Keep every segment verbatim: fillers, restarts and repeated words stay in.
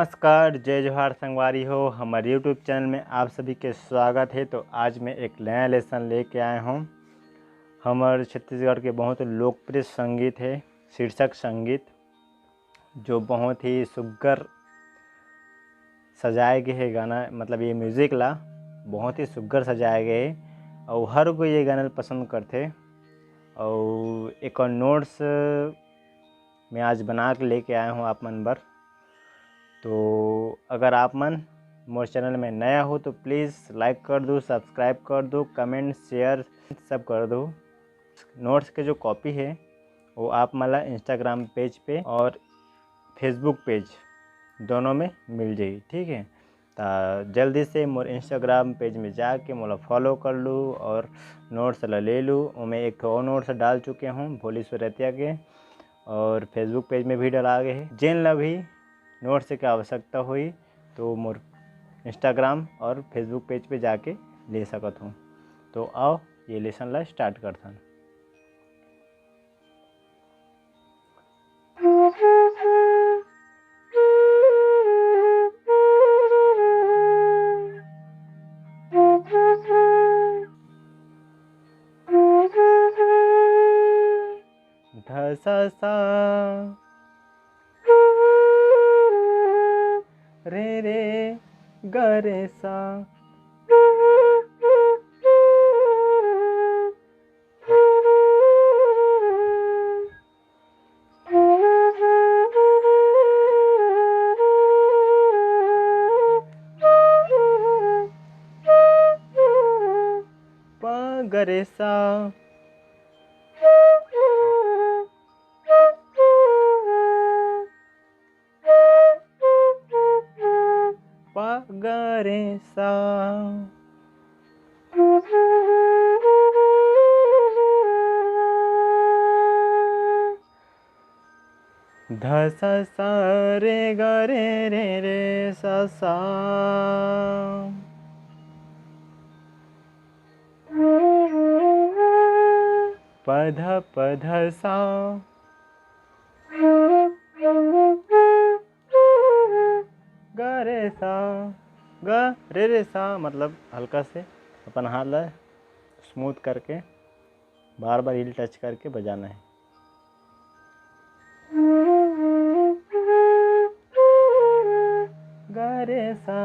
नमस्कार, जय जोहार संगवारी हो, हमर YouTube चैनल में आप सभी के स्वागत है। तो आज मैं एक नया लेसन लेके आए हूँ। हमर छत्तीसगढ़ के बहुत लोकप्रिय संगीत है शीर्षक संगीत, जो बहुत ही सुग्घर सजाए गे हे गाना, मतलब ये म्यूजिक ला बहुत ही सुग्घर सजाए गे हे। अउ हर कोई ये गाना ला पसंद करथे। अउ एक नोट्स मैं आज बना के लेके आया हूँ आप मन बर। तो अगर आप मन मोर चैनल में नया हो तो प्लीज़ लाइक कर दो, सब्सक्राइब कर दो, कमेंट शेयर सब कर दो। नोट्स के जो कॉपी है वो आप मन ला इंस्टाग्राम पेज पे और फेसबुक पेज दोनों में मिल जाई, ठीक है। तो जल्दी से मोर इंस्टाग्राम पेज में जाके मोला फॉलो कर लू और नोट्स ला ले लू। मैं एक ठो और नोट्स डाल चुके हूँ भोली सुरतिया के, और फेसबुक पेज में भी डला गए है। जेन ला भी नोट्स के आवश्यकता हुई तो मोर इंस्टाग्राम और फेसबुक पेज पे जाके ले सकत हूँ। तो आओ ये लेसन ला स्टार्ट करथन। ध सा सा, रे रे ग रे सा। प ग रे सा। प ग रे सा। ध स स रे ग रे रे रे स सा। प ध प ध सा। ग रे सा, ग रे रे सा, मतलब हल्का से अपन हाथ ला स्मूथ करके बार बार हील टच करके बजाना है। ग रे सा।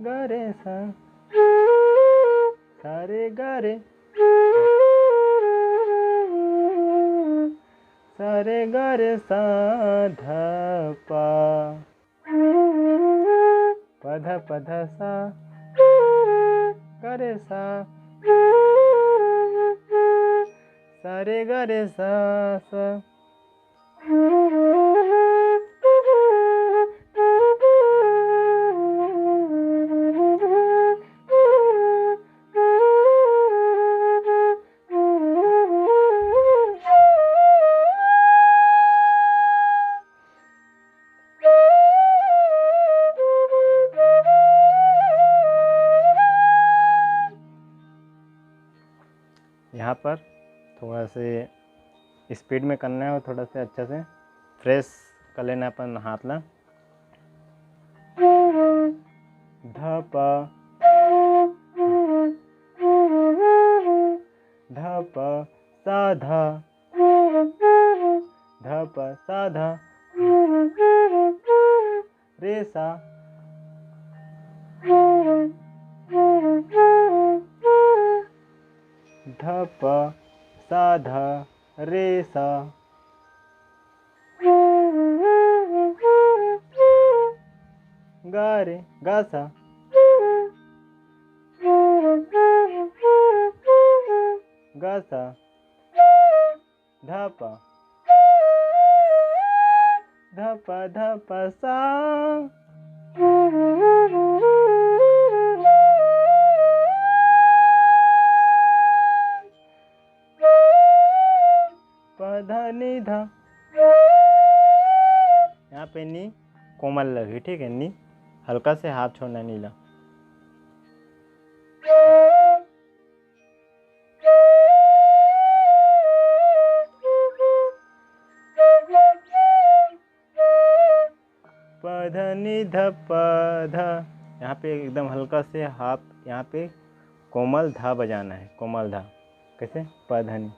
ग रे सा, सा रे ग रे, सा रे ग रे सा ध पा, प ध प ध सा, ग रे सा, सा रे ग रे सा सा। यहाँ पर थोड़ा से स्पीड में करना है और थोड़ा से अच्छा से फ्रेश कर लेना है अपन हाथ ला। ध प, ध प सा ध, ध प सा ध, रे सा। ध प सा ध रे सा। गा रे गा सा। गा सा। ध प, ध प ध प सा। प ध नि ध। यहाँ पे नि कोमल लगही, ठीक है, नि। हल्का से हाथ छोड़ना है नीला। पध नि ध पध। यहाँ पे एकदम हल्का से हाथ, यहाँ पे कोमल धा बजाना है, कोमल धा। कैसे? पध नि।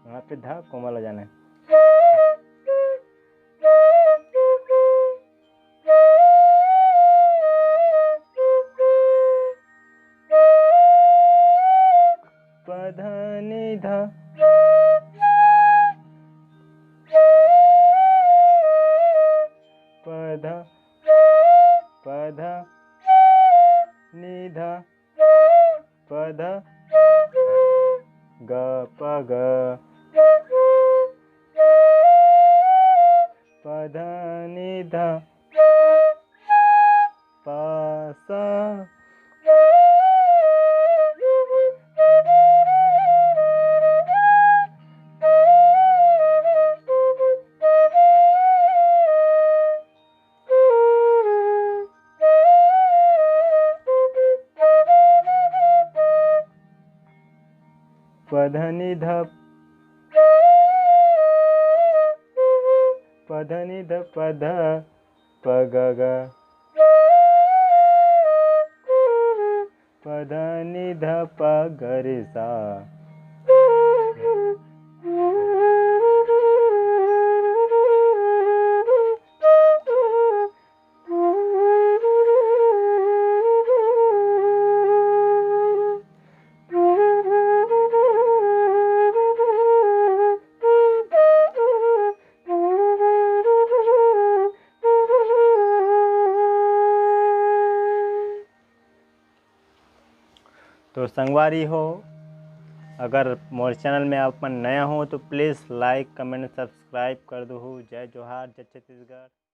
यहाँ पे धा कोमल बजाना है। पध नि ध। पध, पध नि ध। पध, ग प ग। पध नि ध। प स। पध नि ध। पध नि ध पध। प ग ग। पध नि ध प ग रे सा। तो संगवारी हो, अगर मोर चैनल में आप मन नया हो तो please like, comment, subscribe कर दो। जय जोहार, जय छत्तीसगढ़।